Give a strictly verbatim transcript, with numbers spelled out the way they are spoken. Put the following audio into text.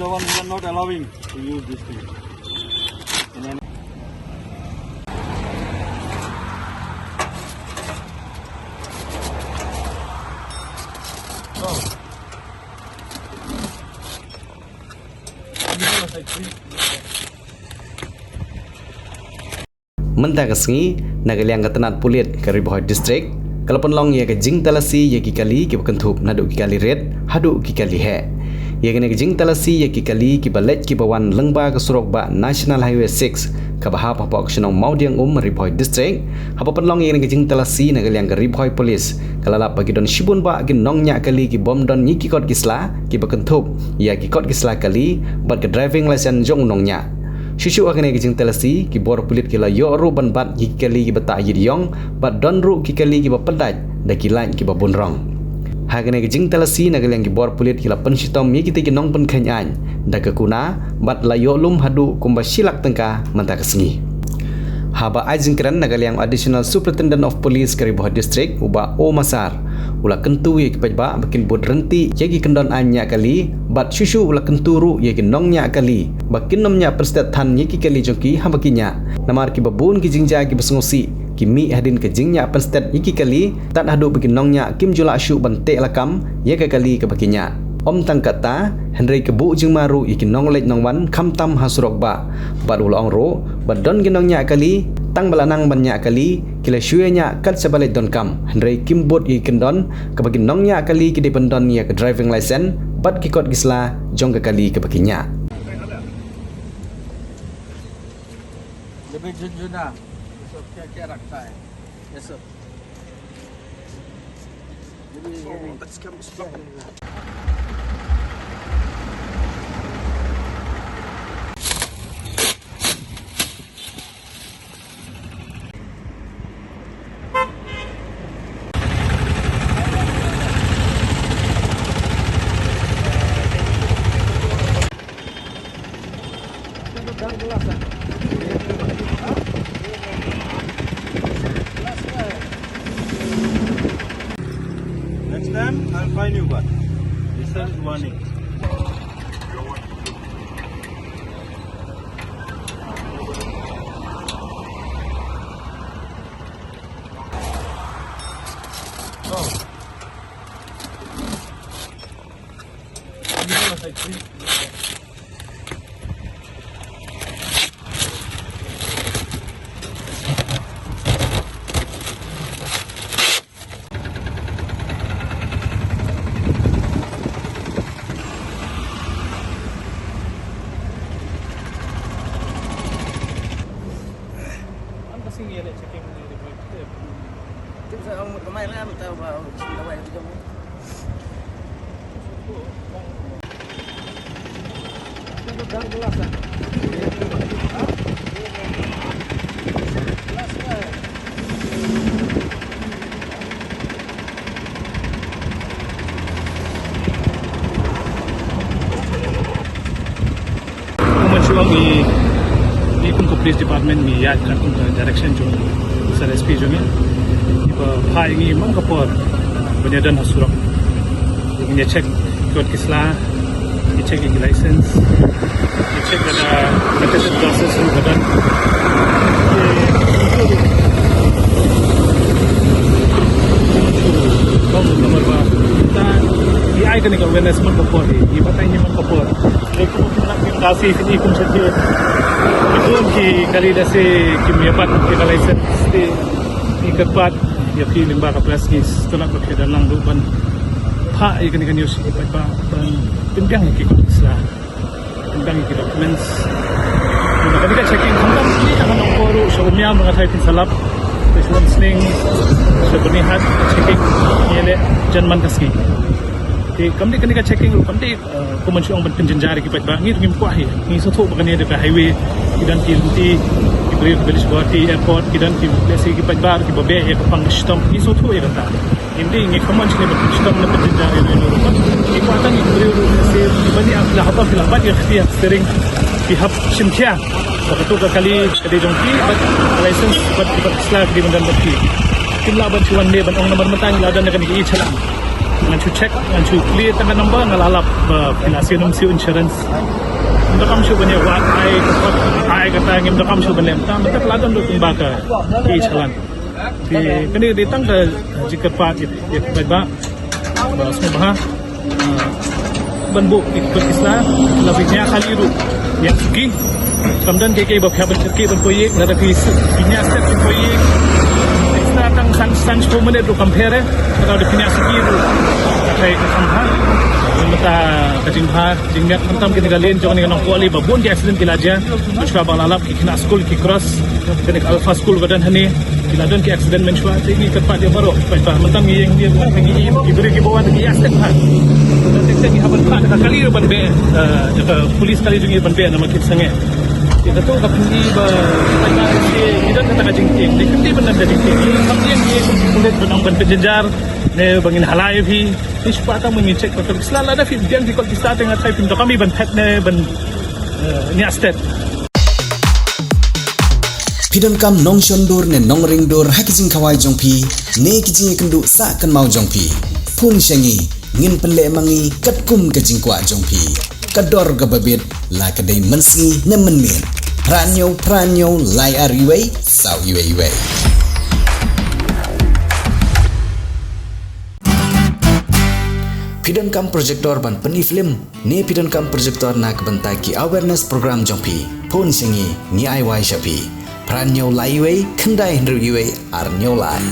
One, we are not allowing to use this thing. In any Mynta ka sngi, na ka liang ka tnat pulit ka Ri Bhoi District ka la pynlong ïa ka jingtalasi ïa ki kali kiba kynthup naduh ki kali rit haduh ki kali heh. Ïa kane ka jingtalasi ïa ki kali kiba leit kiba wan lyngba ka surok bah National Highway six kaba hap hapoh ka shnong Mawdiangum, Ri Bhoi District, haba pynlong ïa kane ka jingtalasi na ka liang ka Ri Bhoi Police, ka la lap ba ki don shibun bah ki nongñiah kali ki bym don ïa ki kot ki sla kiba kynthup ïa ki kot ki sla kali bad ka driving license jong u nongñiah. Shuh shuh ha kane ka jingtalasi, ki bor pulit ki la ïoh ruh ban bat ïa ki kali kiba tah ïit ïong bad don ruh ki kali kiba pyndait da ki light kiba bun rong. Ha kane ka jingtalasi, na ka liang ki bor pulit ki la pynshitom ïa kitei ki nongpynkheiñ aiñ da ka kuna bad la ïoh lum haduh kumba shi lak tyngka mynta ka sngi. Haba ai jingkren na ka liang Additional Superintendent of Police ka Ri Bhoi District, u Bah O Massar, u la kyntu ïa ki paidbah ba kin bud ryntih ïa ki kyndon aiñ ñiah kali bad shuh shuh u la kyntu ruh ïa ki nongñiah kali ba kin nym ñiah pynstet than ïa ki kali jong ki haba ki ñiah, namar kiba bun ki jingjia kiba sngewsih ki mih hadien ka jingñiah pynstet ïa ki kali, tad haduh ba ki nongñiah kim ju lah shuh ban teh lakam ïa ka kali kaba ki ñiah. Ym tang katta, hynrei ka buh jingma ruh ïa ki nongleit nongwan khamtam ha surok bah. Bad u la ong ruh ba don ki nongñiah kali, tang ba la nang ban ñiah kali, ki la shu ïa ñiah kat shaba leit donkam, hynrei kim bud ïa ki kyndon kaba ki nongñiah kali ki dei ban don ïa ka driving license bad ki kot ki sla jong ka kali kaba ki ñiah. Next time, I'll fine you, but this is warning. Kumba shu ong ngi, ngi kum ka police department ngi ïaid katkum ka direction jong u Sir S P jong ngi. Ngi ba phah ïa ngi man ka por ban ïadon ha surok. Ngi ïa check kot ki sla, ngi check ïa ki license, ngi check lada protective glasses ruh ka don. Ngi ai kane ka awareness man ka por hi, ngi batai ngi man ka por. Te kum ki lak kim da si sini kum sha ki. Kum ki kali da si kim ïa bat ki ka license te ngi kyrpad ïa phi lyngba ka press ngi sngewtynnat ba phi dang nang duh ban phah ïa kane ka news ïa ki paidbah ban pynbiang ïa ki kot ki sla, pynbiang ïa ki documents. Kane ka checking khamtam sini ka nongpor ruh sha Umiam nga thai phin sa lap. Te sha Umsning, sha Byrnihat checking ngi leh jan man ka sngi. Te kam dei kane ka checking ruh kam dei Uh, kumba shu ong ban pynjynjar ïa ki paidbah, ngi ruh ngim kwah hi. Ngi sngewthuh ba kane dei ka highway, ki don ki lynti, ki briew kiba leit sha Guwahati airport, ki don ki lehse ki paidbah kiba beh ïa ka pang ka shitom, ngi sngewthuh ïa kata. Ngi dei ngi kynmaw shuh ban pynshitom ne pynjynjar ïa uno uno ruh. Ngi kwah tang ïa ki briew ruh lehse kiba ïa la hap, ki la bat ïa ka kti ha steering, ki hap shim khia ba kato ka kali ka dei jong ki bad ka license bad ka sla ka dei ban don bad ki. Kim lah ban shu wan ne ban ong namar mynta ngi la don da kane ka i chalak. Ngan shu check, ngan shu clear tang ka number, nga la lap ba phi la siew nym siew insurance. Ngim donkam shuh ban ïa wad ai ka kot, ai kata, ngim donkam shuh ban leh mynta, mynta ka la don ruh kumba ka i challan. Te kane dei tang ka jingkyrpad ïa, ïa phi paidbah ba sngewbha ban buh ïa ki sla, la phi ñiah kali ruh, ñiah suki. Kam don kiei kiei ba phi hap ban kyrkieh ban poi ïing, lada phi su-, phi ñiah step phi poi ïing. Sla tang san, san shiphew minit ruh kam pher eh. Lada phi ñiah suki ruh, ka thai ka kham bha. Mynta ka jingbha jingmiat khamtam kane ka lane jong kane ka Nongpoh Ri ba bun ki accident ki la jia. Ba shuwa ba nga la lap ki khynnah skul ki cross kane ka Alpha School ba don hangne. Ki la don ki accident mynshuwa, te ngi kyrpad ïa baroh paidbah, mynta ngi ïeng ïa ki, ki briew kiba wan ki ïa step ha. Te te ngi hap ban phah da ka kali ruh ban beh, eh, da ka police kali jong ngi ban beh namar ki sangeh. Te kato ka pynpaw ba paidbah ki don kata ka jingtieng, te kynti ban don ka jingtieng. Ngi hap ïeng ïa ki pulit ban ong ban pynjynjar ne ba ngin hala ïa phi. Te shu pat tang ba ngin check ba ka sla, lada phi biang ki kot ki sla te nga tharai phim donkam ban phet ne ban, eh, ñiah step. Phi donkam nongshon dur ne nongring dur ha ki jingkhawai jong phi ne ki jingïakynduh sah kynmaw jong phi, phone sha ngi, ngin pynleh ma ngi katkum ka jingkwah jong phi. Ka dor kaba bit la ka dei mynsngi ne mynmiet. Phra hynñiew phra hynñiew lai ar iwei saw iwei iwei. Phi donkam projector ban pyni film ne phi donkam projector na ka bynta ki awareness program jong phi, phone sha ngi, ngi ai wai sha phi. Phra hynñiew lai iwei khyndai hynriew iwei ar hynñiew lai.